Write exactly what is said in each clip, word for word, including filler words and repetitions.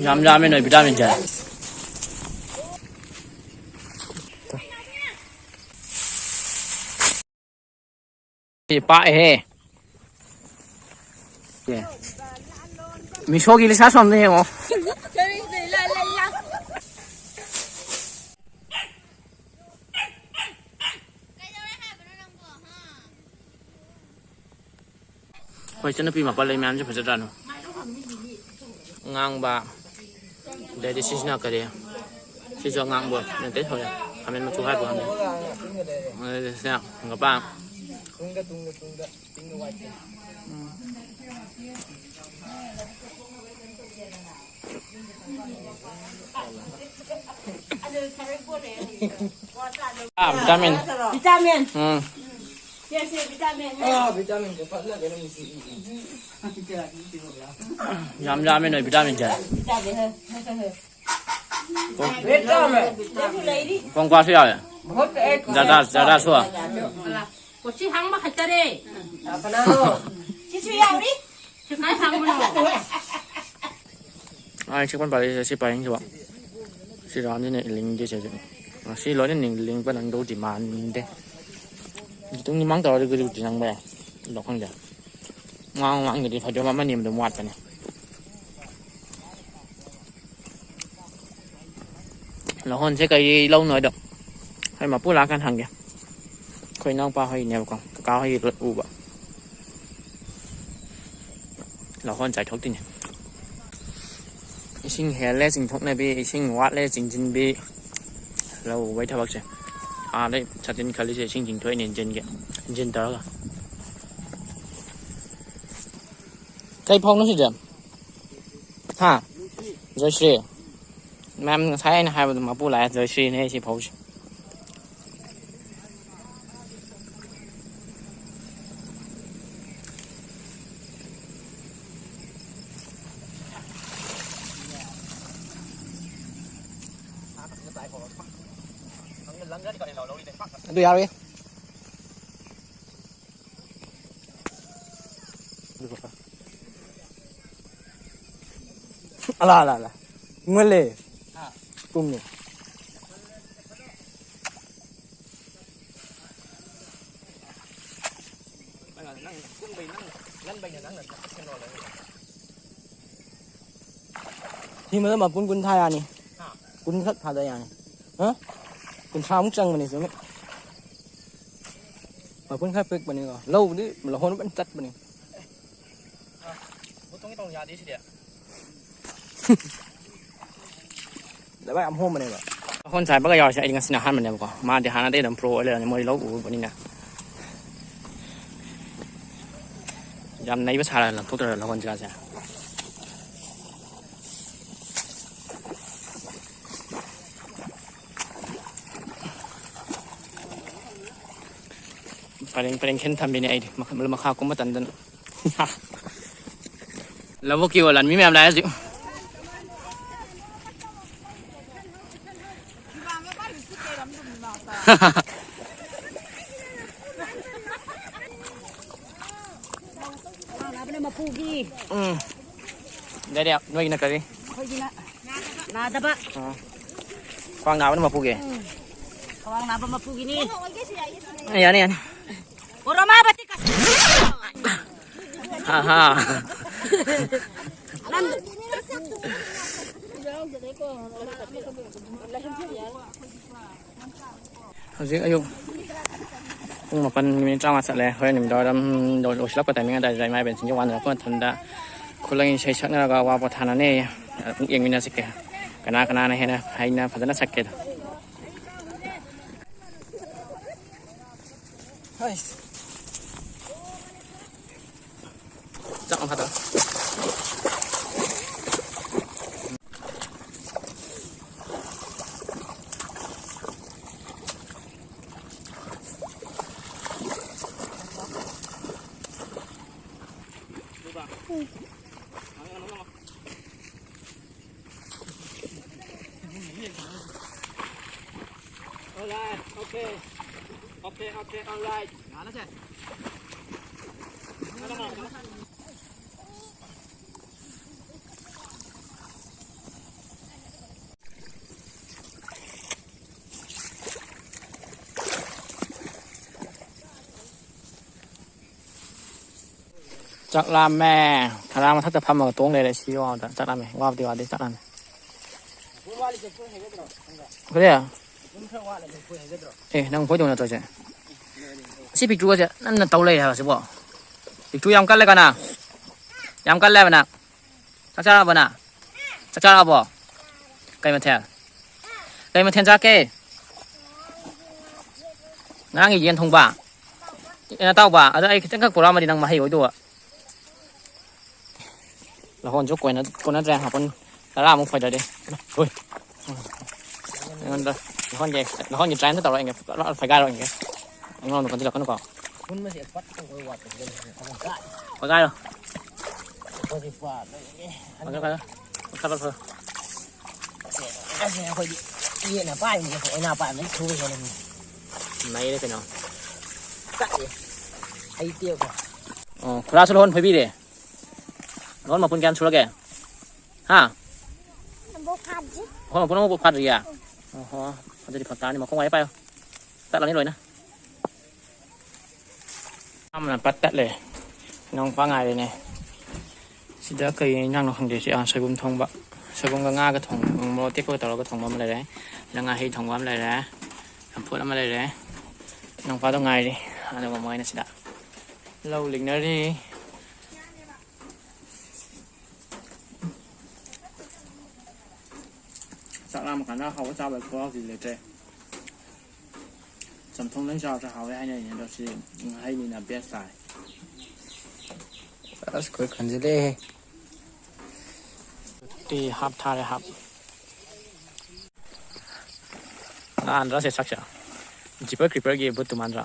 ꯌꯥꯝ ꯌꯥꯝꯃꯦ ꯅꯣꯏ vitamin ꯁꯦ꯫ ꯁꯤ ꯄꯥꯛꯑꯦꯍꯦ꯫ ꯃꯤꯁꯣꯒꯤ ꯂꯤꯁꯥ ꯁꯣꯝꯗ ꯌꯦꯡꯉꯣ꯫ ꯑꯩꯈꯣꯏ ꯏꯆꯟꯅꯨꯄꯤ ꯃꯄꯜ ꯂꯩ ꯃꯌꯥꯝꯁꯦ ꯐꯖꯗ꯭ꯔꯥꯅꯣ? ꯑꯉꯥꯡꯕ, ꯑꯗꯩꯗꯤ ꯁꯤꯁꯤꯅ ꯀꯔꯤ? ꯁꯤꯁꯨ ꯑꯉꯥꯡꯕ, ꯅꯠꯇꯦ, ꯍꯣꯏ, ꯈꯥꯃꯦꯟ ꯃꯆꯨ ꯍꯥꯏꯕ ꯈꯪꯗꯦ꯫ ꯑꯗꯩꯗꯤ ꯁꯤꯅ ꯍꯪꯒꯄꯥꯟ꯫ ꯑꯥ, vitamin꯫ Vitamin꯫ ꯎꯝ꯫ ꯁꯦ, ꯁꯦ, vitamin ꯅꯦ꯫ ꯑꯥ, vitamin ꯁꯦ ꯐꯖꯅ ꯀꯩꯅꯣ ꯃꯁꯤ꯫ ꯌꯥꯝ ꯌꯥꯝꯃꯦ ꯅꯣꯏ vitamin ꯁꯦ꯫ Vitamin ꯅꯦ꯫ ꯅꯪꯁꯨ ꯂꯩꯔꯤ꯫ ꯀꯣꯡꯀ꯭ꯋꯥꯁꯨ ꯌꯥꯎꯋꯦ꯫ ꯖꯔꯗꯥ, ꯖꯔꯗꯥꯁꯨ꯫ ꯀꯣꯆꯤ ꯍꯥꯡꯕ ꯈꯛꯇꯔꯦ꯫ ꯁꯤꯁꯨ ꯌꯥꯎꯔꯤ꯫ ꯁꯤ ꯀꯥꯏ ꯍꯥꯡꯕꯅꯣ? ꯑꯥ, ꯆꯤꯛꯄꯟ ꯄꯥꯜꯂꯤꯁꯦ ꯁꯤ ꯄꯥꯏꯅꯤꯡꯗꯕ꯫ ꯁꯤ ꯔꯥꯝꯁꯤꯅ ꯏꯜꯂꯤꯡꯗꯦ ꯁꯤꯁꯦ꯫ ꯉꯁꯤ ꯂꯣꯏꯅ ꯅꯤꯡ-, ꯂꯤꯡꯕ ꯅꯪꯗꯧꯗꯤ ꯃꯥꯟꯗꯦ꯫ ꯈꯤꯇꯪꯗꯤ ꯃꯥꯡ ꯇꯧꯔꯗꯤ ꯒꯨꯗꯨ ꯒꯨꯗꯨ ꯆꯪꯕ ꯌꯥꯏ꯫ ꯑꯗꯣ ꯈꯪꯗꯦ꯫ ꯃꯥꯡ ꯃꯥꯡꯗꯗꯤ ꯐꯩꯗꯣꯝ ꯑꯃꯅꯤ ꯑꯗꯨꯝ ꯋꯥꯠꯄꯅꯦ꯫ ꯂꯧꯍꯣꯟꯁꯦ ꯀꯩ ꯂꯧꯅꯣ ꯍꯥꯏꯗꯣ ꯑꯩ ꯃꯄꯨ ꯂꯥꯛꯑꯀꯥꯟꯗ ꯍꯪꯒꯦ꯫ ꯑꯩꯈꯣꯏ ꯏꯅꯥꯎꯄꯥ ꯍꯣꯏꯅꯦꯕꯀꯣ, ꯀꯀꯥ ꯍꯣꯏꯒꯤ ꯎꯕ꯫ ꯂꯧꯍꯣꯟ ꯆꯥꯏꯊꯣꯛꯇꯣꯏꯅꯦ꯫ ꯏꯁꯤꯡ ꯍꯦꯜꯂꯦ ꯆꯤꯡꯊꯣꯛꯅꯕꯤ, ꯏꯁꯤꯡ ꯋꯥꯠꯂꯦ ꯆꯤꯡꯁꯤꯟꯕꯤ꯫ ꯂꯧ ꯎꯕꯩ ꯊꯕꯛꯁꯦ꯫ ꯑꯥꯗꯩ ꯁꯥꯇꯤꯟ ꯈꯜꯂꯤꯁꯦ ꯏꯁꯤꯡ ꯆꯤꯡꯊꯣꯛꯏꯅꯦ ꯏꯟꯖꯤꯟꯒꯤ, ꯏꯟꯖꯤꯟ ꯇꯧꯔꯒ꯫ ꯀꯩ ꯐꯧꯅꯣ ꯁꯤꯗꯤ? ꯍꯥ? ꯖꯣꯏꯁ꯭ꯔꯤ꯫ ꯃꯌꯥꯝ ꯉꯁꯥꯏ ꯑꯩꯅ ꯍꯥꯏꯕꯗꯣ ꯃꯄꯨ ꯂꯥꯛꯑꯦ, ꯖꯣꯏꯁ꯭ꯔꯤꯅꯦ ꯑꯩ ꯁꯤ ꯐꯧꯁꯦ꯫ ꯑꯗꯨ ꯌꯥꯔꯣꯏꯌꯦ꯫ ꯑꯂꯥ, ꯑꯂꯥ, ꯑꯂꯥ꯫ ꯉꯜꯂꯦ꯫ ꯍꯥ? ꯄꯨꯡꯅꯦ꯫ ꯅꯪ, ꯅꯪ ꯄꯨꯡꯕꯩ ꯅꯪ ꯉꯟꯕꯩꯅ ꯅꯪꯅ ꯀꯩꯅꯣ ꯂꯩ꯫ ꯁꯤ ꯃꯇꯝ ꯃꯄꯨꯟ ꯀꯨꯟ ꯊꯥ ꯌꯥꯅꯤ꯫ ꯍꯥ? ꯀꯨꯟ ꯈꯛ ꯊꯥꯗ ꯌꯥꯅꯤ꯫ ꯍꯥ? ꯀꯨꯟꯊ꯭ꯔꯥꯃꯨꯛ ꯆꯪꯕꯅꯤ ꯆꯨꯝꯃꯤ꯫ ꯃꯄꯨꯟ ꯈꯔ ꯄꯤꯛꯄꯅꯤꯀꯣ꯫ ꯂꯧꯕꯗꯤ ꯂꯧꯍꯣꯟ ꯐꯖꯅ ꯆꯠꯄꯅꯤ꯫ ꯑ, ꯕꯣꯇꯣꯟꯒꯤ ꯇꯧ ꯌꯥꯗꯦ ꯁꯤꯗꯤ꯫ ꯂꯩꯕꯥꯛ ꯌꯥꯝ ꯍꯣꯡꯕꯅꯦꯕ꯫ ꯂꯧꯍꯣꯟ ꯆꯥꯏꯕꯒ ꯌꯥꯎꯔꯤꯁꯦ ꯑꯩꯗꯤ ꯉꯁꯤꯅ ꯑꯍꯥꯟꯕꯅꯦꯕꯀꯣ꯫ ꯃꯥꯗꯤ ꯍꯥꯟꯅꯗꯩ ꯑꯗꯨꯝ ꯄ꯭ꯔꯣ ꯑꯣꯏ ꯂꯩꯔꯕꯅꯤ ꯃꯣꯏ ꯂꯧ ꯎꯕꯅꯤꯅ꯫ ꯌꯥꯝ ꯅꯩꯕ ꯁꯥꯔ ꯂꯪꯊꯣꯛꯇꯣꯏꯔꯣ ꯂꯧꯍꯣꯟꯁꯤꯒꯁꯦ? ꯄꯔꯦꯡ ꯄꯔꯦꯡ ꯈꯦꯟ ꯊꯝꯕꯤꯅꯦ ꯑꯩꯗꯤ ꯃꯈ-, ꯃꯈꯥ ꯀꯨꯝꯕ ꯇꯟꯗꯅ꯫ ꯂꯧꯕꯨꯛꯀꯤ ꯑꯣ ꯂꯥꯟꯃꯤ ꯃꯌꯥꯝ ꯂꯥꯛꯑꯦ ꯍꯧꯖꯤꯛ꯫ ꯂꯥꯛꯅꯕꯅ ꯃꯄꯨꯒꯤ꯫ ꯎꯝ꯫ ꯗꯥꯏꯔꯦꯛ ꯅꯣꯏꯒꯤꯅ ꯀꯔꯤ? ꯑꯩꯈꯣꯏꯒꯤꯅ ꯅꯥꯗꯕ꯫ ꯑꯥ꯫ ꯈ꯭ꯋꯥꯡ ꯅꯥꯕꯅ ꯃꯄꯨꯒꯤ? ꯎꯝ꯫ ꯈ꯭ꯋꯥꯡ ꯅꯥꯕ ꯃꯄꯨꯒꯤꯅꯤ꯫ ꯑꯦ, ꯌꯥꯅꯤ, ꯌꯥꯅꯤ꯫ ꯀꯣꯔꯣꯃꯥꯕꯇꯤ ꯀꯁ-, ꯑꯍꯥ꯫ ꯅꯪ ꯍꯧꯖꯤꯛ ꯑꯌꯨꯛ ꯄꯨꯡ ꯃꯥꯄꯟ ꯃꯤꯅꯤꯠ ꯇꯔꯥꯃꯉꯥ ꯆꯠꯂꯦ꯫ ꯍꯣꯔꯦꯟ ꯅꯨꯃꯤꯗꯥꯡ ꯋꯥꯏꯔꯝ ꯂꯣꯏꯁꯤꯜꯂꯛꯄ ꯇꯥꯏꯃꯤꯡ ꯑꯗꯨꯋꯥꯏꯗ ꯏꯃꯥ ꯏꯕꯦꯟꯁꯤꯡꯁꯦ ꯋꯥꯟꯅꯔꯛꯄ ꯃꯇꯝꯗ ꯈꯨꯂꯪ ꯏꯁꯩ ꯁꯛꯅꯔꯒ ꯑꯋꯥ ꯄꯣꯊꯥꯅꯅꯦꯌꯦ꯫ ꯑꯃꯨꯛ ꯌꯦꯡꯃꯤꯟꯅꯁꯤ ꯀꯩꯅꯣ꯫ ꯀꯅꯥ ꯀꯅꯥꯅ ꯍꯦꯟꯅ ꯍꯩꯅ ꯐꯖꯅ ꯁꯛꯀꯦꯗꯣ꯫ ꯍꯩ꯫ ꯆꯥꯛ ꯃꯈꯥ ꯇꯥ꯫ Alright, okay. Okay, okay, alright. Ano siya? Ano naman? ꯆꯥꯛ ꯂꯥꯝꯃꯦ꯫ ꯈꯔ ꯃꯊꯛꯇ ꯐꯝꯃꯒ ꯇꯣꯡ ꯂꯩꯔꯦ ꯁꯤ ꯋꯥꯕꯗ꯫ ꯆꯥꯛ ꯂꯥꯝꯃꯦ꯫ ꯋꯥꯕꯗꯤ ꯋꯥꯗꯦ, ꯆꯥꯛ ꯂꯥꯝꯃꯦ꯫ ꯀꯔꯤ? ꯑꯦ, ꯅꯪ ꯈꯣꯏꯗꯧ ꯅꯠꯇ꯭ꯔꯣ ꯁꯦ? ꯁꯤ ꯄꯤꯛꯇ꯭ꯔꯨꯒꯁꯦ ꯅꯪꯅ ꯇꯧ ꯂꯩꯔꯦ ꯍꯥꯏꯕ ꯁꯤꯕꯣ꯫ ꯄꯤꯛꯇ꯭ꯔꯨ ꯌꯥꯝ ꯀꯜꯂꯦ ꯀꯅꯥ? ꯌꯥꯝ ꯀꯜꯂꯦ ꯍꯥꯏꯕ ꯅꯪ꯫ ꯆꯥꯛ ꯆꯥꯔꯕꯣ ꯅꯪ? ꯆꯥꯛ ꯆꯥꯔꯕꯣ? ꯀꯩ ꯃꯊꯦꯜ? ꯀꯩ ꯃꯊꯦꯜ ꯆꯥꯔꯛꯀꯦ? ꯉꯔꯥꯡꯒꯤ ꯌꯦꯟ ꯊꯣꯡꯕ? ꯑꯦ, ꯅꯇꯥꯎꯕ, ꯑꯗꯣ ꯑꯩ ꯈꯤꯇꯪꯈꯛ ꯄꯨꯔꯛꯑꯝꯃꯗꯤ ꯅꯪ ꯃꯍꯩ ꯑꯣꯏꯗꯧꯕ꯫ ꯂꯍꯣꯟꯁꯨ ꯀꯣꯟꯅ-, ꯀꯣꯟꯅꯗ꯭ꯔꯦ꯫ ꯃꯄꯨꯟ ꯇꯔꯥꯃꯨꯛ ꯐꯣꯏꯗꯔꯦ꯫ ꯍꯣꯏ꯫ ꯑꯩꯉꯣꯟꯗ ꯂꯍꯣꯟꯒꯤ, ꯂꯍꯣꯟꯒꯤ try ꯑꯝꯇ ꯇꯧꯔꯛꯑꯣ꯫ ꯂꯣꯏ ꯐꯣꯏꯒꯥꯏꯔꯛꯑꯣ꯫ ꯑꯩꯉꯣꯟꯗ ꯀꯣꯟꯁꯤꯜꯂꯛꯀꯅꯨꯀꯣ꯫ ꯍꯨꯟꯕꯁꯦ ꯐꯠ ꯇꯧꯕ ꯋꯥꯠꯄꯁꯤꯗ ꯐꯣꯏꯒꯥꯏꯔꯣ꯫ ꯑꯩꯈꯣꯏꯁꯦ ꯄꯥ-, ꯐꯔꯦ, ꯐꯔꯦ꯫ ꯐꯔꯦ, ꯐꯔꯦ꯫ ꯑꯁꯦ, ꯑꯁꯦ ꯑꯩꯈꯣꯏꯗꯤ ꯌꯦꯠꯅ ꯄꯥꯏꯕꯅꯤ, ꯑꯣꯏꯅꯥ ꯄꯥꯏꯕꯅꯤ, ꯊꯨꯕ ꯍꯦꯜꯂꯝꯃꯤ꯫ ꯅꯩꯔꯦ ꯀꯩꯅꯣ꯫ ꯀꯛꯑꯦ꯫ ꯍꯩꯇꯦꯕ꯫ ꯑꯣ, ꯈꯨꯔꯥꯁꯨ ꯂꯣꯟ ꯐꯣꯏꯕꯤꯔꯦ꯫ ꯂꯣꯟ ꯃꯄꯨꯟ ꯀꯌꯥꯝ ꯁꯨꯔꯒꯦ? ꯍꯥ? ꯑꯝꯕꯣ ꯐꯥꯗ꯭ꯔꯤ꯫ ꯍꯣ, ꯃꯄꯨꯟ ꯑꯃꯐꯥꯎ ꯐꯥꯗ꯭ꯔꯤꯌꯦ? ꯑꯣꯍꯣ, ꯑꯗꯨꯗꯤ ꯐꯔꯛ ꯇꯥꯔꯅꯤ꯫ ꯃꯈꯣꯡ ꯋꯥꯏ ꯄꯥꯏꯌꯣ꯫ ꯇꯠꯂꯅꯤ ꯂꯣꯏꯅ꯫ ꯑꯃꯅ ꯄꯠ ꯇꯠꯂꯦ꯫ ꯏꯅꯥꯎꯄꯥ ꯉꯥꯏꯔꯦꯅꯦ꯫ ꯁꯤꯗ ꯀꯩ ꯏꯟꯖꯥꯡꯅꯣ ꯈꯪꯗꯦ꯫ ꯁꯤ, ꯑꯥ, ꯁꯣꯏꯕꯨꯝ ꯊꯣꯡꯕ꯫ ꯁꯣꯏꯕꯨꯝꯒ ꯉꯥꯒ ꯊꯣꯡꯕ, ꯃꯣꯔꯣꯛ ꯑꯇꯦꯛꯄꯒ ꯇꯧꯔꯒ ꯊꯣꯡꯕ ꯑꯃ ꯂꯩꯔꯦ꯫ ꯁꯤꯗ ꯉꯥꯍꯩ ꯊꯣꯡꯕ ꯑꯃ ꯂꯩꯔꯦ꯫ ꯆꯝꯐꯨꯠ ꯑꯃ ꯂꯩꯔꯦ꯫ ꯏꯅꯥꯎꯄꯥꯗꯣ ꯉꯥꯏꯔꯤ꯫ ꯑꯗꯨꯒ ꯃꯣꯏꯅ ꯁꯤꯗ ꯂꯧ ꯂꯤꯡꯅꯔꯤ꯫ ꯆꯥꯛ ꯂꯥꯝꯃ ꯀꯥꯟꯗ ꯑꯍꯥꯎꯕ ꯆꯥꯕꯒꯤ ꯈꯨꯍꯥꯎꯁꯤꯗꯤ ꯂꯩꯇ꯭ꯔꯦ꯫ ꯆꯝꯊꯣꯡꯗꯪ ꯆꯥꯔꯁꯨ ꯍꯥꯎꯋꯦ ꯍꯥꯏꯅꯔꯤꯅꯦ, ꯑꯗꯣ ꯁꯤ ꯉꯥꯍꯩꯅꯤꯅ best ꯇꯥꯔꯦ꯫ ꯑꯁ, ꯑꯩꯈꯣꯏ ꯈꯟꯖꯤꯜꯂꯛꯑꯦꯍꯦ꯫ ꯇꯤ ꯍꯥꯞ ꯊꯥꯔꯦ, ꯍꯥꯞ꯫ ꯅꯥꯟꯗ꯭ꯔꯥ ꯁꯦ ꯁꯛꯁꯦ? Jeepers Creepers ꯀꯤ ꯕꯨꯠꯇꯨ ꯃꯥꯟꯗ꯭ꯔꯥ?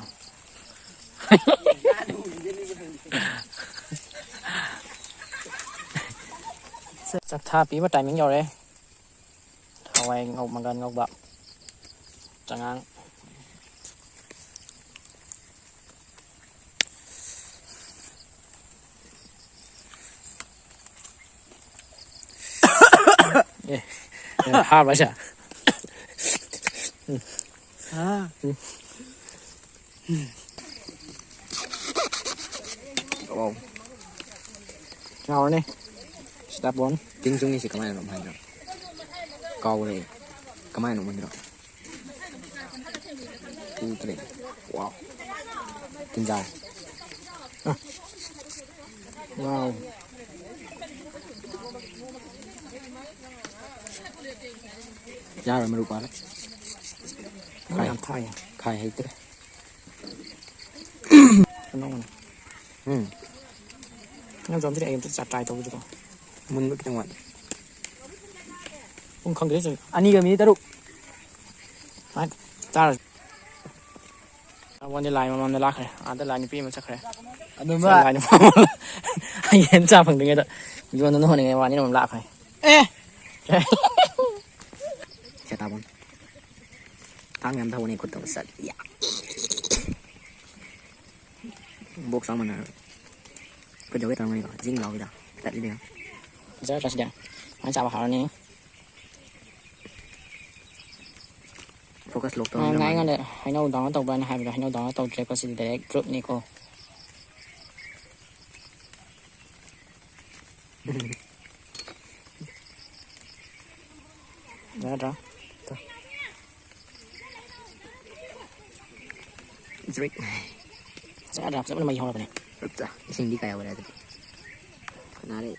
ꯆꯥꯛꯊꯥ ꯄꯤꯕ timing ꯌꯧꯔꯦ꯫ ꯍꯋꯥꯏ ꯉꯧ-, ꯃꯪꯒꯟ ꯉꯧꯕ꯫ ꯆꯉꯥꯡ꯫ ꯑꯦ, ꯑꯦ, ꯍꯥꯞꯄ ꯁꯦ꯫ ꯎꯝ꯫ ꯎꯝ꯫ ꯋꯥꯎ꯫ ꯌꯥꯎꯔꯅꯤ꯫ ꯁꯤꯇꯥꯕꯣꯟ꯫ ꯇꯤꯟ ꯆꯨꯡꯉꯤꯁꯤ ꯀꯃꯥꯏꯅꯅꯣ ꯍꯥꯏꯗꯣ? ꯀꯥꯎꯔꯦ꯫ ꯀꯃꯥꯏꯅꯅꯣ ꯃꯣꯏꯗꯣ? ꯎꯗ꯭ꯔꯦ꯫ ꯋꯥꯎ꯫ ꯇꯤꯟꯖꯥꯏ꯫ ꯑ꯫ ꯋꯥꯎ꯫ ꯌꯥꯔꯣꯏ, ꯃꯔꯨ ꯄꯥꯜꯂꯦ꯫ ꯃꯔꯨ ꯌꯥꯝ ꯊꯥꯏꯌꯦ꯫ ꯈꯥꯏ ꯍꯩꯇ꯭ꯔꯦ꯫ ꯑꯅꯧꯕꯅꯦ꯫ ꯎꯝ꯫ ꯅꯪ ꯆꯥꯝꯊꯣꯛ ꯑꯩ ꯑꯝꯇ ꯆꯥ-, try ꯇꯧꯒꯦ꯫ ꯃꯨꯟꯕ ꯈꯤꯇꯪ ꯋꯥꯠꯂꯤ꯫ ꯄꯨꯡ ꯈꯪꯗꯦ ꯆꯨꯝ-, ꯑꯅꯤꯒ ꯃꯤꯅꯤꯠ ꯇꯔꯨꯛ꯫ ꯍꯣꯏ, ꯆꯥꯔꯁꯤ꯫ ꯁꯤꯇꯥꯕꯣꯟꯁꯦ ꯂꯥꯏ ꯃꯃꯥꯡꯗ ꯂꯥꯛꯈ꯭ꯔꯦ꯫ ꯑꯥꯗ ꯂꯥꯏ ꯅꯨꯄꯤ ꯑꯃ ꯆꯠꯈ꯭ꯔꯦ꯫ ꯑꯗꯨꯝꯕ꯫ ꯁꯤꯗ ꯂꯥꯏ ꯅꯨꯄꯥ ꯑꯃ ꯌꯦꯟ ꯆꯥ ꯐꯪꯗ꯭ꯔꯤꯉꯩꯗ ꯌꯣꯟꯗꯅ ꯍꯣꯠꯅꯤꯡꯉꯩ ꯋꯥꯅꯤꯅ ꯑꯃꯨꯛ ꯂꯥꯛꯈ꯭ꯔꯦ꯫ ꯑꯦ! ꯁꯤꯇꯥꯕꯣꯟ꯫ ꯊꯥꯡ ꯌꯥꯝ ꯊꯧꯕꯅꯦ ꯈꯨꯠꯇ ꯁꯠ꯫ ꯌꯥ꯫ Box ꯆꯥꯎꯃꯟꯗꯅ꯫ ꯈꯨꯠ ꯌꯧꯒꯦ ꯇꯧꯔꯝꯒꯅꯤꯀꯣ, ꯖꯤꯡ ꯂꯥꯎꯋꯤꯗ꯫ ꯇꯠꯂꯤꯗ ꯌꯦꯡꯉꯣ꯫ ꯐꯖꯔꯗ꯭ꯔꯥ ꯁꯤꯗꯤ? ꯁꯨꯃꯥꯏꯅ ꯆꯥꯕ ꯍꯥꯎꯔꯅꯤ꯫ Focus lock ꯇꯧꯔꯝꯗ꯭ꯔ ꯅꯪ ꯃꯥꯜꯂꯦ꯫ ꯑꯩꯉꯣꯟꯗ ꯍꯩꯅꯧ download ꯇꯧꯕ꯭ꯔꯥꯅ ꯍꯥꯏꯕꯗꯣ, ꯍꯩꯅꯧ download ꯇꯧꯗ꯭ꯔꯦꯀꯣ, ꯁꯤꯗꯤ direct proof ꯅꯤꯀꯣ꯫ ꯌꯥꯗ꯭ꯔꯥ? ꯇꯣ꯫ ꯖ꯭ꯔꯤꯛ꯫ ꯆꯥꯗ꯭ꯔꯥ? ꯐꯖꯅ ꯃꯩ ꯍꯧꯔꯕꯅꯦ꯫ ꯆꯞ ꯆꯥ꯫ ꯏꯁꯤꯡꯗꯤ ꯀꯌꯥ ꯑꯣꯏꯔꯦ ꯑꯗꯨꯗꯤ? ꯐꯅꯥꯔꯦ꯫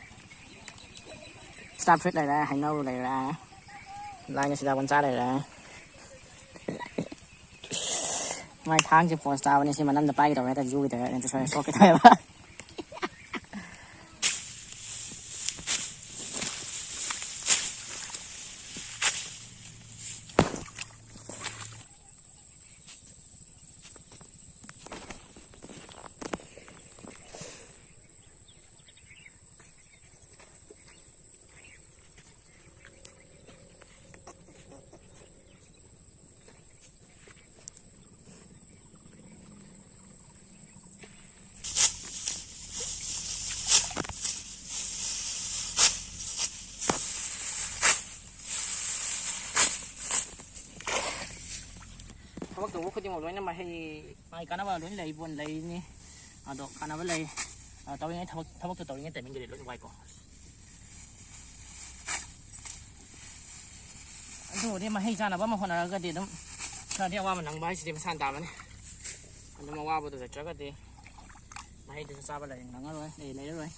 Star fruit ꯂꯩꯔꯦ, ꯍꯩꯅꯧ ꯂꯩꯔꯦ꯫ ꯂꯥꯏꯅ ꯁꯤꯗꯥꯕꯟ ꯆꯥ ꯂꯩꯔꯦ꯫ ꯃꯥꯏ ꯊꯥꯡꯁꯦ pose ꯇꯥꯕꯅꯦ, ꯁꯤ ꯃꯅꯝꯗ ꯄꯥꯏꯒꯦ ꯇꯧꯕ ꯍꯦꯛꯇ ꯌꯨꯒꯦ ꯇꯧꯋꯦ, ꯅꯠꯇ꯭ꯔ ꯁꯣꯛꯀꯦ ꯇꯧꯋꯦꯕ꯫ ꯊꯕꯛ ꯇꯧꯕ ꯈꯨꯗꯤꯡꯃꯛ ꯂꯣꯏꯅ ꯃꯍꯩ, ꯃꯥꯒꯤ ꯀꯥꯟꯅꯕ ꯂꯣꯏꯅ ꯂꯩꯕꯣꯟ ꯂꯩꯅꯤ꯫ ꯑꯗꯣ ꯀꯥꯟꯅꯕ ꯂꯩ꯫ ꯑ, ꯇꯧꯔꯤꯉꯩ ꯊꯕꯛ, ꯊꯕꯛꯇꯣ ꯇꯧꯔꯤꯉꯩ timingꯗꯗꯤ ꯂꯣꯏ ꯋꯥꯏꯀꯣ꯫ ꯑꯗꯨꯕꯨꯗꯤ ꯃꯍꯩ ꯆꯥꯅꯕ ꯑꯃ ꯍꯣꯠꯅꯔꯒꯗꯤ ꯑꯗꯨꯝ ꯈꯔꯗꯤ ꯑꯋꯥꯕ ꯅꯪꯕ ꯍꯥꯏꯁꯤꯗꯤ ꯃꯁꯥꯅ ꯇꯥꯕꯅꯤ꯫ ꯑꯗꯨꯝ ꯑꯋꯥꯕꯗꯨ ꯂꯩꯇ꯭ꯔꯒꯗꯤ ꯃꯍꯩꯗꯨꯁꯨ ꯆꯥꯕ ꯂꯩ-, ꯅꯪꯉꯔꯣꯏ, ꯑꯦ, ꯂꯩꯔꯔꯣꯏ꯫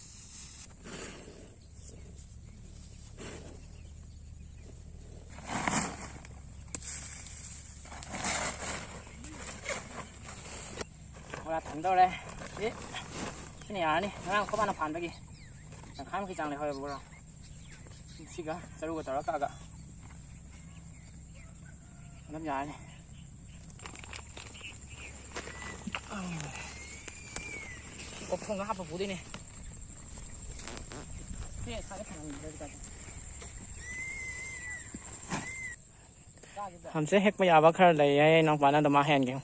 ꯕꯣꯔꯥ ꯊꯝꯗꯧꯔꯦ꯫ ꯑꯦ, ꯁꯤꯅ ꯌꯥꯔꯅꯤ꯫ ꯉꯔꯥꯡ ꯑꯩꯈꯣꯏ ꯃꯥꯅ ꯐꯥꯟꯕꯒꯤ ꯇꯪꯈꯥꯏꯃꯨꯛꯀꯤ ꯆꯥꯡ ꯂꯩꯍꯧꯋꯦꯕ ꯕꯣꯔꯥ꯫ ꯁꯤꯒ ꯆꯔꯨꯒ ꯇꯧꯔ ꯀꯛꯑꯒ ꯑꯗꯨꯝ ꯌꯥꯔꯅꯤ꯫ ꯀꯣꯛꯊꯣꯡꯒ ꯍꯥꯞꯄ ꯄꯨꯗꯣꯏꯅꯦ꯫ ꯁꯤ ꯁꯥꯒꯦ ꯊꯝꯃꯝꯗ꯭ꯔꯗꯤ ꯀꯥꯏꯗ? ꯊꯝꯆꯦꯠ ꯍꯦꯛꯄ ꯌꯥꯕ ꯈꯔ ꯂꯩ ꯍꯥꯏꯌꯦ, ꯏꯅꯥꯎꯄꯥꯅ ꯑꯗꯨꯝ ꯃꯥ ꯍꯦꯟꯒꯦ꯫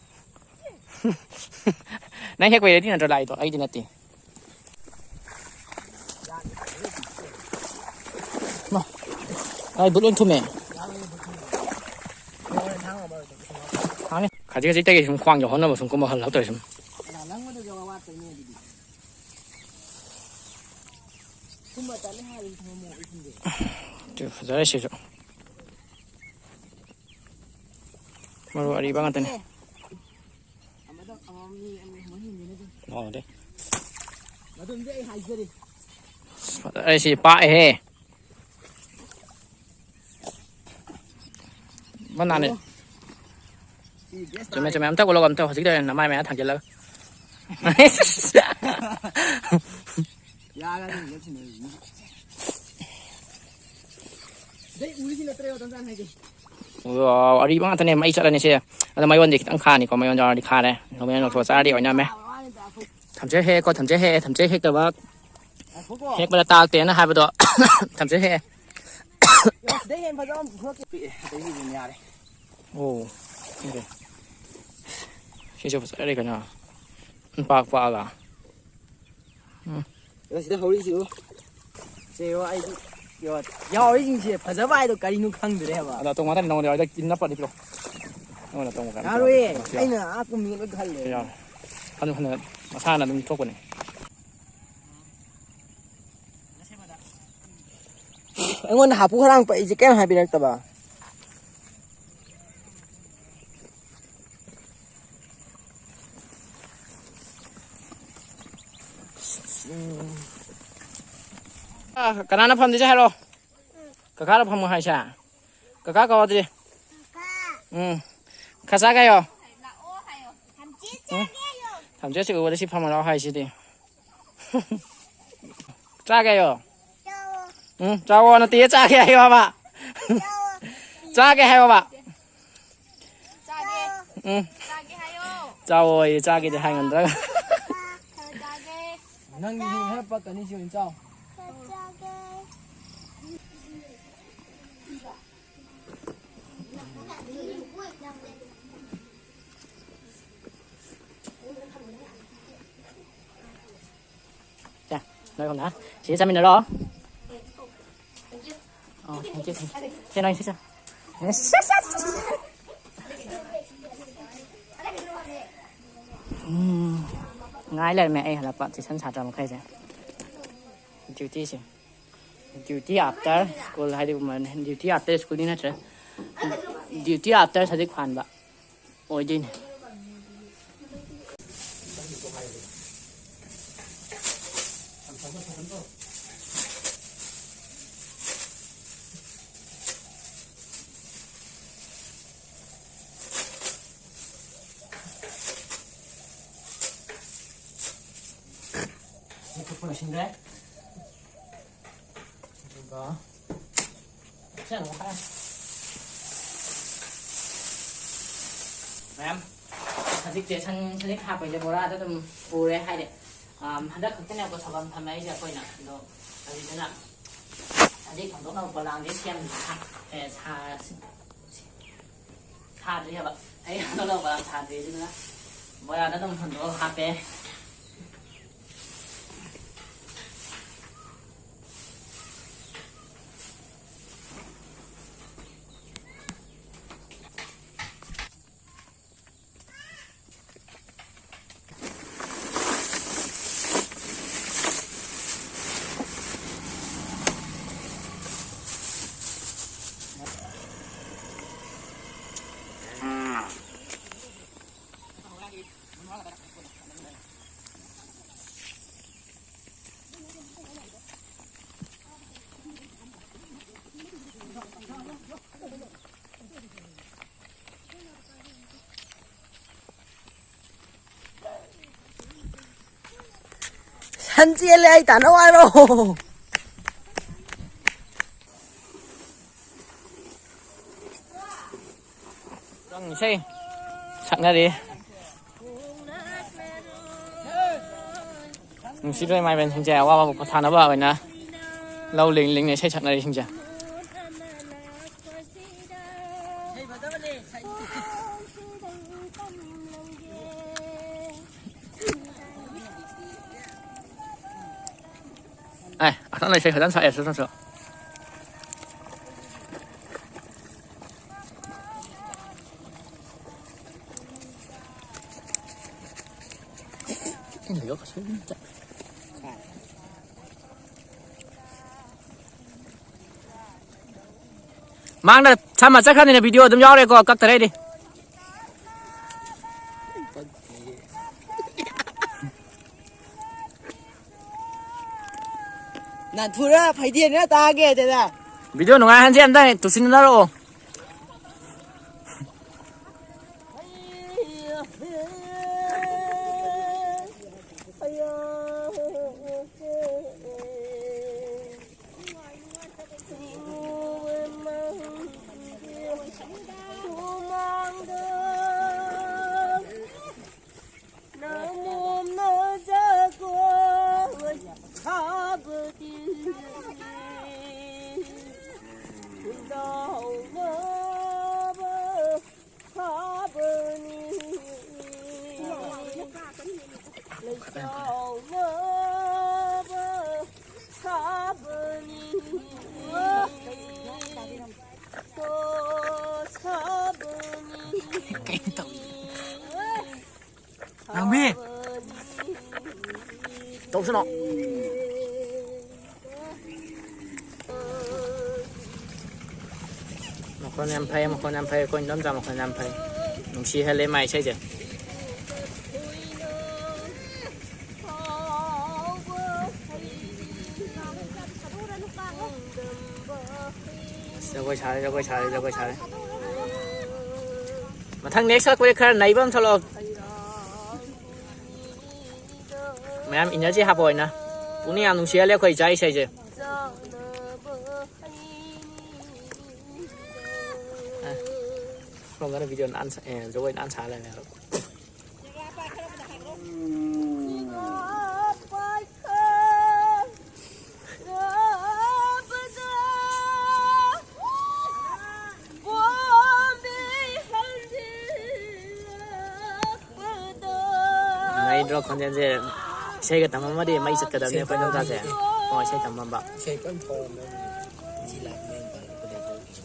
ꯅꯪ ꯍꯦꯛꯄ ready ꯅꯠꯇ꯭ꯔꯣ ꯂꯥꯛꯏꯗꯣ? ꯑꯩꯗꯤ ꯅꯠꯇꯦ꯫ ꯃꯥ, ꯑꯩ ꯕꯨꯠ ꯂꯣꯏ ꯊꯨꯝꯃꯦ꯫ ꯈꯥꯡꯉꯦ꯫ ꯈꯖꯤꯛ ꯈꯖꯤꯛꯇꯒꯤ ꯁꯨꯝ ꯈ꯭ꯋꯥꯡ ꯌꯧꯍꯟꯅꯕ ꯁꯨꯝ ꯀꯨꯝꯕ ꯍꯜꯂꯛꯇꯧꯔꯦ ꯁꯨꯝ꯫ ꯐꯖꯔꯦ ꯁꯤꯁꯨ꯫ ꯃꯔꯨ ꯑꯔꯤꯕ ꯉꯥꯛꯇꯅꯦ꯫ ꯃꯥꯎꯗꯦ꯫ ꯑꯁ, ꯐꯖꯔꯦ ꯁꯤ, ꯄꯥꯛꯑꯦꯍꯦ꯫ ꯃꯅꯥꯅꯦ꯫ ꯆꯨꯝꯃꯦ, ꯆꯨꯝꯃꯦ꯫ ꯑꯝꯇ ꯎꯠꯂꯛꯑꯣ, ꯑꯝꯇ ꯍꯧꯖꯤꯛꯇ ꯅꯃꯥꯏ ꯃꯌꯥ ꯊꯥꯡꯖꯤꯜꯂꯒ꯫ ꯌꯥꯔꯅꯤ, ꯌꯦꯡꯁꯤꯟꯅꯔꯤꯁꯤꯅ꯫ ꯁꯤꯗꯩ ꯎꯔꯤꯁꯤ ꯅꯠꯇ꯭ꯔꯣ ꯇꯟꯖꯥꯟ ꯍꯥꯏꯁꯦ? ꯑꯣ, ꯑꯔꯤꯕ ꯉꯥꯛꯇꯅꯦ, ꯃꯩ ꯆꯠꯂꯅꯤ ꯁꯦ꯫ ꯑꯗꯣ ꯃꯌꯣꯟꯗꯤ ꯈꯤꯇꯪ ꯈꯥꯅꯤꯀꯣ, ꯃꯌꯣꯟ ꯌꯥꯎꯔꯗꯤ ꯈꯥꯔꯦ꯫ ꯅꯣꯔꯃꯦꯜ ꯂꯧꯊꯣꯛꯑ ꯆꯥꯔꯗꯤ ꯑꯣꯏꯅꯝꯃꯦ꯫ ꯊꯝꯆꯦꯠ ꯍꯦꯛꯑꯦꯀꯣ, ꯊꯝꯆꯦꯠ ꯍꯦꯛꯑꯦ, ꯊꯝꯆꯦꯠ ꯍꯦꯛꯇꯕ ꯉꯥꯏꯈꯣꯀꯣ꯫ ꯍꯦꯛꯄꯗ ꯇꯥꯛꯇꯦꯅ ꯍꯥꯏꯕꯗꯣ꯫ ꯊꯝꯆꯦꯠ ꯍꯦꯛꯑꯦ꯫ ꯁꯤꯗꯩ ꯍꯦꯟꯅ ꯐꯖꯕ ꯑꯃ ꯄꯨꯊꯣꯔꯛꯀꯦ꯫ ꯄꯤꯛꯑꯦ, ꯑꯇꯩꯁꯤꯗꯤ ꯑꯗꯨꯝ ꯌꯥꯔꯦ꯫ ꯑꯣ, ꯈꯪꯗꯦ꯫ ꯁꯤꯁꯨ ꯐꯖꯔꯦ ꯀꯩꯅꯣ꯫ ꯄꯥꯛ ꯄꯥꯛꯑꯒ꯫ ꯎꯝ꯫ ꯑꯗꯣ ꯁꯤꯗ ꯍꯧꯔꯤꯁꯤꯕꯨ꯫ ꯁꯦ, ꯌꯣ, ꯑꯩꯗꯤ, ꯌꯣ, ꯌꯥꯎꯔꯤꯁꯤꯡꯁꯦ ꯐꯖꯕ ꯍꯥꯏꯗꯣ ꯀꯔꯤꯅꯣ ꯈꯪꯗ꯭ꯔꯦ ꯍꯥꯏꯕ꯫ ꯑꯗꯣ ꯑꯇꯣꯡꯕ ꯉꯥꯛꯇꯅꯤ, ꯅꯉꯣꯟꯗ ꯍꯦꯛꯇ ꯏꯟꯅ ꯄꯠꯂꯤ ꯄꯤꯔꯛꯑꯣ꯫ ꯅꯉꯣꯟꯗ ꯑꯇꯣꯡꯕ ꯈꯔ ꯌꯥꯔꯣꯏꯌꯦ, ꯄꯤꯔꯛꯑꯣ꯫ ꯑꯩꯅ ꯑꯥ ꯀꯨꯝꯃꯤ ꯂꯣꯏ ꯈꯜꯂꯦ꯫ ꯌꯥꯔꯣꯏ꯫ ꯍꯟꯅ ꯍꯟꯅ ꯃꯁꯥꯅ ꯑꯗꯨꯝ ꯊꯣꯛꯄꯅꯦ꯫ ꯑꯩꯉꯣꯟꯗ ꯍꯥꯄꯨ ꯈꯔꯥꯡ ꯄꯛꯏꯁꯦ ꯀꯩꯝ ꯍꯥꯏꯕꯤꯔꯛꯇꯕ꯫ ꯑ, ꯀꯅꯥꯅ ꯐꯝꯗꯣꯏꯁꯦ ꯍꯥꯏꯔꯣ? ꯀꯀꯥꯅ ꯐꯝꯃꯣ ꯍꯥꯏꯁꯦ? ꯀꯀꯥ ꯀꯧꯗ꯭ꯔꯤ꯫ ꯎꯝ꯫ ꯈꯔ ꯆꯥꯒꯦ ꯍꯥꯏꯌꯣ꯫ ꯎꯝ꯫ ꯊꯝꯆꯦꯠꯁꯤ ꯎꯕꯗ ꯁꯤ ꯐꯝꯃ ꯂꯥꯛꯑꯣ ꯍꯥꯏꯁꯤꯗꯤ꯫ ꯆꯥꯒꯦ ꯍꯥꯏꯌꯣ꯫ ꯎꯝ, ꯆꯥꯎꯑꯣ ꯅꯠꯇꯦ, ꯆꯥꯒꯦ ꯍꯥꯏꯌꯣ ꯍꯥꯏꯕ꯫ ꯆꯥꯒꯦ ꯍꯥꯏꯌꯣꯕ꯫ ꯎꯝ꯫ ꯆꯥꯒꯦ ꯍꯥꯏꯌꯣ꯫ ꯆꯥꯎꯑꯣꯌꯦ, ꯆꯥꯒꯦꯗꯤ ꯍꯥꯏ ꯉꯝꯗ꯭ꯔꯒ꯫ ꯈꯔ ꯆꯥꯒꯦ꯫ ꯅꯪꯒꯤ ꯈꯔ ꯄꯛꯀꯅꯤ, ꯁꯤ ꯑꯣꯏꯅ ꯆꯥꯎ꯫ ꯈꯔ ꯆꯥꯒꯦ꯫ ꯁꯦ, ꯅꯣꯏ ꯑꯍꯨꯝꯅ ꯁꯤꯗ ꯆꯠꯃꯤꯟꯅꯔꯣ꯫ ꯑꯣ, thank you, thank you. ꯁꯦ, ꯅꯣꯏ ꯁꯤ ꯆꯠ-, ꯎꯝ, ꯉꯥꯏ ꯂꯩꯔꯝꯃꯦ ꯑꯩ ꯍꯜꯂꯛꯄ, tuition ꯁꯥꯇ꯭ꯔ ꯃꯈꯩꯁꯦ꯫ Duty ꯁꯦ꯫ Duty after school ꯍꯥꯏꯗꯤ, duty after school ꯗꯤ ꯅꯠꯇ꯭ꯔꯦ, duty after ꯁꯖꯤꯛ ꯐꯥꯟꯕ ꯑꯣꯏꯗꯣꯏꯅꯤ꯫ ꯂꯣꯏꯁꯤꯟꯈ꯭ꯔꯦ꯫ ꯑꯗꯨꯒ ꯁꯤ ꯑꯃꯨꯛ ꯍꯥꯞꯄꯦ꯫ ꯃꯌꯥꯝ ꯍꯧꯖꯤꯛꯁꯦ ꯁꯟ-, ꯁꯖꯤꯛ ꯍꯥꯞꯄꯩꯁꯦ ꯕꯣꯔꯥꯗ ꯑꯗꯨꯝ ꯄꯨꯔꯦ ꯍꯥꯏꯗꯤ, ꯑꯝ, ꯍꯟꯗꯛ ꯈꯛꯇꯅꯦꯕꯀꯣ ꯊꯝꯐꯝ ꯊꯝꯃꯛꯏꯁꯦ ꯑꯩꯈꯣꯏꯅ꯫ ꯑꯗꯣ ꯑꯗꯨꯗꯨꯅ ꯁꯖꯤꯛ ꯍꯣꯟꯗꯣꯛꯅꯕ ꯄꯣꯂꯥꯡꯁꯦ ꯁꯦꯝ-, ꯁꯥ-, ꯑꯦ, ꯁꯥ-, ꯁꯥꯗ꯭ꯔꯤ ꯍꯥꯏꯕ꯫ ꯑꯩ ꯍꯟꯗꯣꯛꯅꯕ ꯄꯣꯂꯥꯡ ꯁꯥꯗ꯭ꯔꯤ, ꯑꯗꯨꯅ ꯕꯣꯔꯥꯗ ꯑꯗꯨꯝ ꯍꯣꯟꯗꯣꯛꯑꯒ ꯍꯥꯞꯄꯦ꯫ ꯆꯦꯜꯂꯦ, ꯑꯩ ꯇꯥꯅꯧ ꯍꯥꯏꯔꯣ? ꯏꯁꯩ ꯁꯛꯅꯔꯤ꯫ ꯅꯨꯡꯁꯤꯕ ꯏꯃꯥ ꯏꯕꯦꯟꯁꯤꯡꯁꯦ ꯑꯋꯥꯕ ꯄꯣꯊꯥꯅꯕ ꯑꯣꯏꯅ ꯂꯧ ꯂꯤꯡ ꯂꯤꯡꯅ ꯏꯁꯩ ꯁꯛꯅꯔꯤꯁꯤꯡꯁꯦ꯫ ꯑꯦ, ꯑꯁꯣꯝꯗ ꯏꯁꯩ ꯐꯖꯅ ꯁꯛꯑꯦ, ꯁꯨ, ꯁꯨ, ꯁꯨ꯫ ꯃꯥꯡꯗ ꯁꯝꯃ ꯆꯠꯈ꯭ꯔꯅꯤꯅ video ꯑꯗꯨꯝ ꯌꯥꯎꯔꯦꯀꯣ, ꯀꯛꯇꯔꯦ ꯑꯩꯗꯤ꯫ ꯅꯥꯟꯊꯣꯔ ꯐꯩꯗꯦꯝꯅ ꯇꯥꯒꯦ ꯑꯗꯨꯗ꯫ Video ꯅꯨꯡꯉꯥꯏꯍꯟꯁꯦ ꯑꯝꯇ ꯇꯨꯁꯤꯟꯅꯔꯛꯑꯣ꯫ ꯀꯩꯅꯣ ꯇꯧꯔꯤꯁꯦ? ꯉꯥꯡꯕꯤ! ꯇꯧꯁꯅꯣ꯫ ꯃꯈꯣꯟ ꯌꯥꯝ ꯐꯩ, ꯃꯈꯣꯟ ꯌꯥꯝ ꯐꯩ, ꯑꯩꯈꯣꯏ ꯏꯟꯗꯣꯝꯆꯥ ꯃꯈꯣꯟ ꯌꯥꯝ ꯐꯩ꯫ ꯅꯨꯡꯁꯤꯍꯜꯂꯦ ꯃꯥ ꯏꯁꯩꯁꯦ꯫ ꯖꯒꯣꯏ ꯁꯥꯔꯦ, ꯖꯒꯣꯏ ꯁꯥꯔꯦ, ꯖꯒꯣꯏ ꯁꯥꯔꯦ꯫ ꯃꯊꯪ next ꯁꯛꯄꯗꯤ ꯈꯔ ꯅꯩꯕ ꯑꯃ ꯁꯛꯂꯛꯑꯣ꯫ ꯃꯌꯥꯝ ꯏꯅꯔꯖꯤ ꯍꯥꯞꯄ ꯑꯣꯏꯅ꯫ ꯄꯨꯛꯅꯤꯡ ꯌꯥꯝ ꯅꯨꯡꯁꯤꯍꯜꯂꯦ ꯑꯩꯈꯣꯏ ꯏꯆꯥ ꯏꯁꯩꯁꯦ꯫ ꯑ, ꯁꯣꯝꯗꯅ ꯚꯤꯗꯤꯑꯣ ꯅꯥꯟ ꯁꯥ-, ꯑꯦ, ꯖꯒꯣꯏ ꯅꯥꯟ ꯁꯥ ꯂꯩꯔꯝꯃꯦ ꯍꯥꯏꯕ꯫ ꯅꯩꯗ꯭ꯔꯣ ꯈꯣꯟꯖꯦꯜꯁꯦ? ꯏꯁꯩꯒ ꯇꯝꯃꯝꯃꯗꯤ ꯃꯩ ꯆꯠꯀꯗꯕꯅꯦ ꯑꯩꯈꯣꯏ ꯏꯗꯣꯝꯆꯥꯁꯦ꯫ ꯑꯣ, ꯏꯁꯩ ꯇꯝꯃꯝꯕ꯫ ꯏꯁꯩ ꯐꯖꯅ ꯐꯥꯎꯔꯝꯃꯦ꯫ ꯁꯤ ꯂꯥꯛꯄ ꯃꯌꯥꯝ ꯄꯥꯜꯂꯛꯄꯗꯩ ꯇꯧꯔꯤꯁꯦ꯫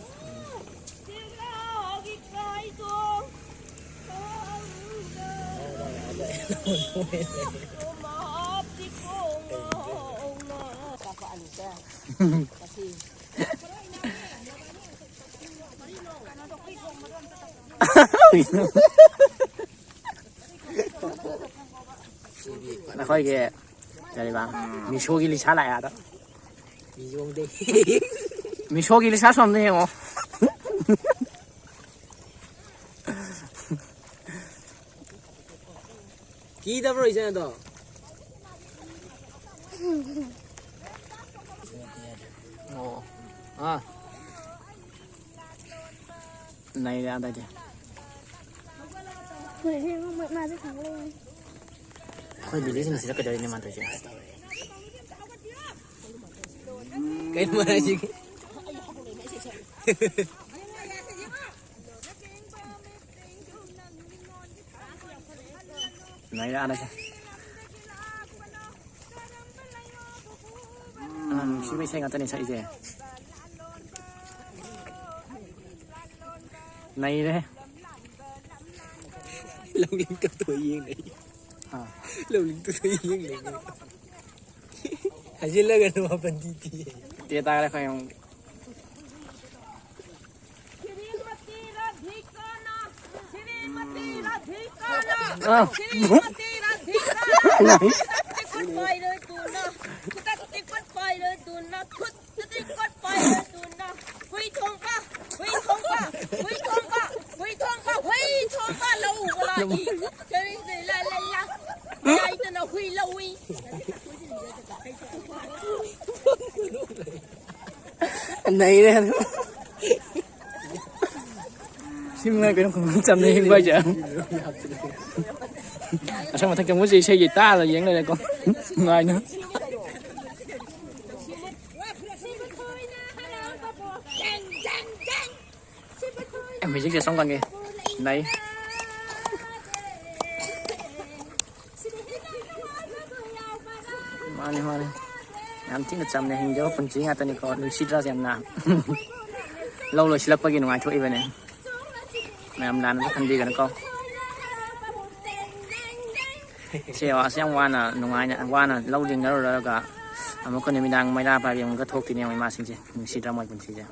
ꯅꯈꯣꯏꯒꯤ ꯀꯔꯤꯕ? ꯃꯤꯁꯣꯒꯤ ꯂꯤꯁꯥ ꯂꯥꯛꯑꯦ ꯑꯗ꯫ ꯃꯤꯁꯣꯒꯤ ꯂꯤꯁꯥ ꯁꯣꯝꯗ ꯌꯦꯡꯉꯣ꯫ ꯀꯤꯗꯕ꯭ꯔꯣ ꯏꯆꯦ ꯑꯗꯣ? ꯑꯣ꯫ ꯑꯥ꯫ ꯅꯩꯔꯦ ꯑꯗꯩꯗꯤ꯫ ꯃꯥꯁꯦ ꯈꯪꯕ ꯂꯩ꯫ ꯑꯩꯈꯣꯏ ꯕꯤꯂꯤꯁꯤꯡꯁꯤꯗ ꯀꯩꯗꯧꯔꯤꯅꯦ ꯃꯥ ꯇꯧꯔꯤꯁꯦ? ꯀꯩꯅꯣ ꯃꯥ ꯍꯥꯏꯁꯤꯒꯦ? ꯅꯩꯔꯛꯑꯅꯁꯦ꯫ ꯑꯉꯥꯡ ꯅꯨꯡꯁꯤꯕ ꯏꯁꯩ ꯉꯥꯛꯇꯅꯦ ꯁꯛꯏꯁꯦ꯫ ꯅꯩꯔꯦ꯫ ꯂꯧꯂꯤꯡ ꯀꯠꯇꯣ ꯌꯦꯡ ꯂꯩ꯫ ꯑꯥ꯫ ꯂꯧꯂꯤꯡ ꯀꯠꯇꯣ ꯌꯦꯡ ꯂꯩ꯫ ꯍꯥꯏꯖꯤꯜꯂꯒꯅꯨ ꯃꯥꯄꯟ ꯇꯤ ꯇꯤ꯫ ꯇꯦ ꯇꯥꯔꯦ ꯑꯩꯈꯣꯏ ꯑꯃꯨꯛ꯫ ꯁ꯭ꯔꯤꯃꯇꯤ ꯔꯥꯙꯤꯀꯥꯅ, ꯁ꯭ꯔꯤꯃꯇꯤ ꯔꯥꯙꯤꯀꯥꯅ, ꯑꯥ꯫ ꯁ꯭ꯔꯤꯃꯇꯤ ꯔꯥꯙꯤꯀꯥꯅ, ꯅꯥꯏ꯫ ꯈꯨꯗꯛꯇꯤ ꯈꯨꯠ ꯄꯥꯏꯔꯣꯏꯗꯨꯅ, ꯈꯨꯗꯛꯇꯤ ꯈꯨꯠ ꯄꯥꯏꯔꯣꯏꯗꯨꯅ, ꯈꯨꯠꯇꯗꯤ ꯈꯨꯠ ꯄꯥꯏꯔꯣꯏꯗꯨꯅ, ꯍꯨꯏ ꯊꯣꯡꯕ, ꯍꯨꯏ ꯊꯣꯡꯕ, ꯍꯨꯏ ꯊꯣꯡꯕ, ꯍꯨꯏ ꯊꯣꯡꯕ, ꯍꯨꯏ ꯊꯣꯡꯕ ꯂꯧꯕ ꯂꯥꯛꯏ꯫ ꯀꯔꯤ ꯂꯩ ꯂꯥ ꯂꯩ ꯂꯥ, ꯂꯩꯇꯅ ꯍꯨꯏ ꯂꯧꯏ꯫ ꯅꯩꯔꯦ꯫ ꯁꯤ ꯃꯉꯥꯏ ꯀꯩꯅꯣ ꯈꯨꯡꯒꯪ ꯆꯝꯅ ꯍꯤꯡꯕ ꯍꯥꯏꯁꯦ꯫ ꯑꯁꯣꯝ ꯃꯊꯛꯇ ꯃꯣꯏꯁꯦ ꯏꯁꯩꯒꯤ ꯇꯥꯔ ꯌꯦꯡ ꯂꯩꯔꯦꯀꯣ꯫ ꯅꯨꯡꯉꯥꯏꯅ꯫ ꯑꯦ, ꯃ꯭ꯌꯨꯖꯤꯛꯁꯦ ꯁꯣꯝ ꯀꯥꯟꯒꯤ ꯅꯩ꯫ ꯃꯥꯅꯤ, ꯃꯥꯅꯤ꯫ ꯌꯥꯝ ꯊꯤꯅ ꯆꯝꯅ ꯍꯤꯡꯖꯕ ꯄꯨꯟꯁꯤ ꯉꯥꯛꯇꯅꯤꯀꯣ꯫ ꯅꯨꯡꯁꯤꯗ꯭ꯔꯥ ꯌꯥꯝꯅ? ꯂꯧ ꯂꯣꯏꯁꯤꯜꯂꯛꯄꯒꯤ ꯅꯨꯡꯉꯥꯏꯊꯣꯛꯏꯕꯅꯦ꯫ ꯃꯌꯥꯝ ꯂꯥꯟꯅꯁꯨ ꯈꯟꯕꯤꯒꯅꯨꯀꯣ꯫ ꯁꯦ ꯋꯥꯁꯦ ꯌꯥꯝ ꯋꯥꯅ, ꯅꯨꯡꯉꯥꯏꯅ, ꯋꯥꯅ ꯂꯧ ꯂꯤꯡꯅꯔꯨꯔꯒ ꯑꯃꯨꯛꯀ ꯅꯨꯃꯤꯗꯥꯡ ꯃꯩꯔꯥ ꯄꯥꯏꯕꯤ ꯑꯃꯨꯛꯀ ꯊꯣꯛꯇꯣꯏꯅꯦ ꯌꯦꯡꯉꯣ ꯏꯃꯥꯁꯤꯡꯁꯦ꯫ ꯅꯨꯡꯁꯤꯗ꯭ꯔꯥ ꯃꯣꯏ ꯄꯨꯟꯁꯤꯁꯦ?